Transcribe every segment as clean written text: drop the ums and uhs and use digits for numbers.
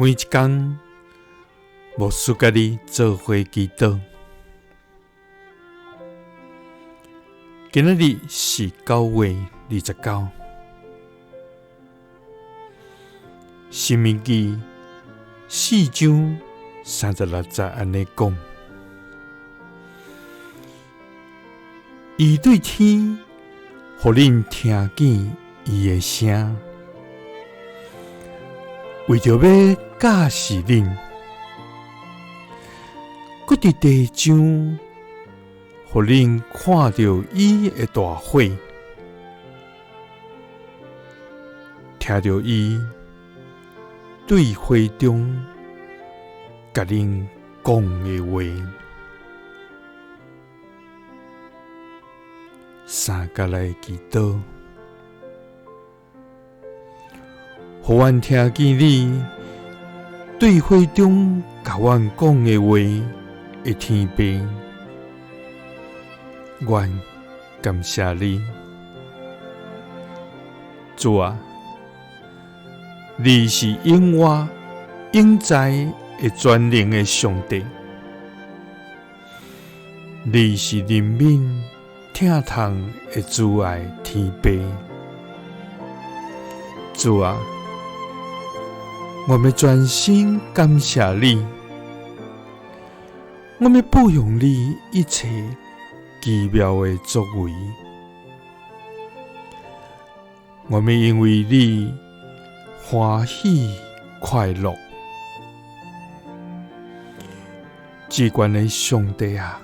每一工，牧师佮你做伙祈祷。今仔日是9月29，申命记4章36节按呢讲：伊对天，予恁听见伊的声，为著欲教示恁，阁伫地上，予恁看著伊的大火，听著伊对火中共恁讲的话。三角来祈祷，予阮听见你对火中共阮讲的话的天父，阮感谢你，主啊，你是永活永在的全能的上帝，你是怜悯疼痛的慈爱天父。主啊，我欲全心感谢你，我欲褒扬你一切奇妙的作为，我欲因为你欢喜快乐。至悬的上帝啊，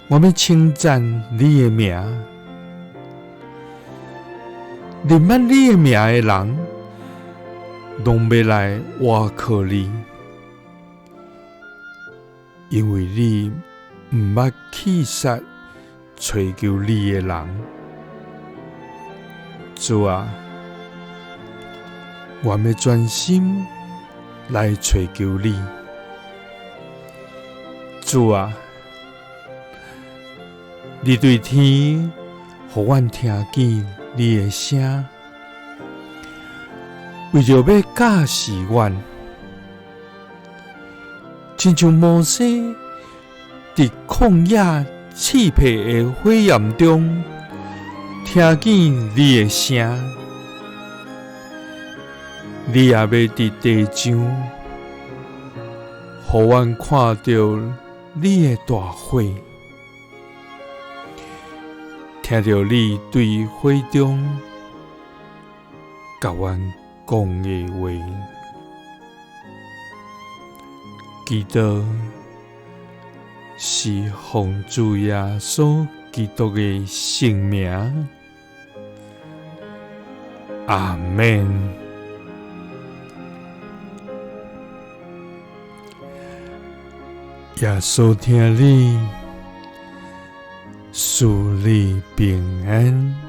我欲称赞你的名，认捌你的名的人，拢欲来倚靠你，因为你毋捌弃杀揣求你的人。主啊，我欲专心来揣求你。主啊，你对天，予阮听见你的声，为著欲教示阮，亲像摩西伫旷野刺鼻的火焰中听见你的声，你也欲伫地上，予阮看著你的大火，听著你对火中共阮讲的话。祈祷是奉主耶稣基督的圣名，阿们。耶稣疼你，赐你平安。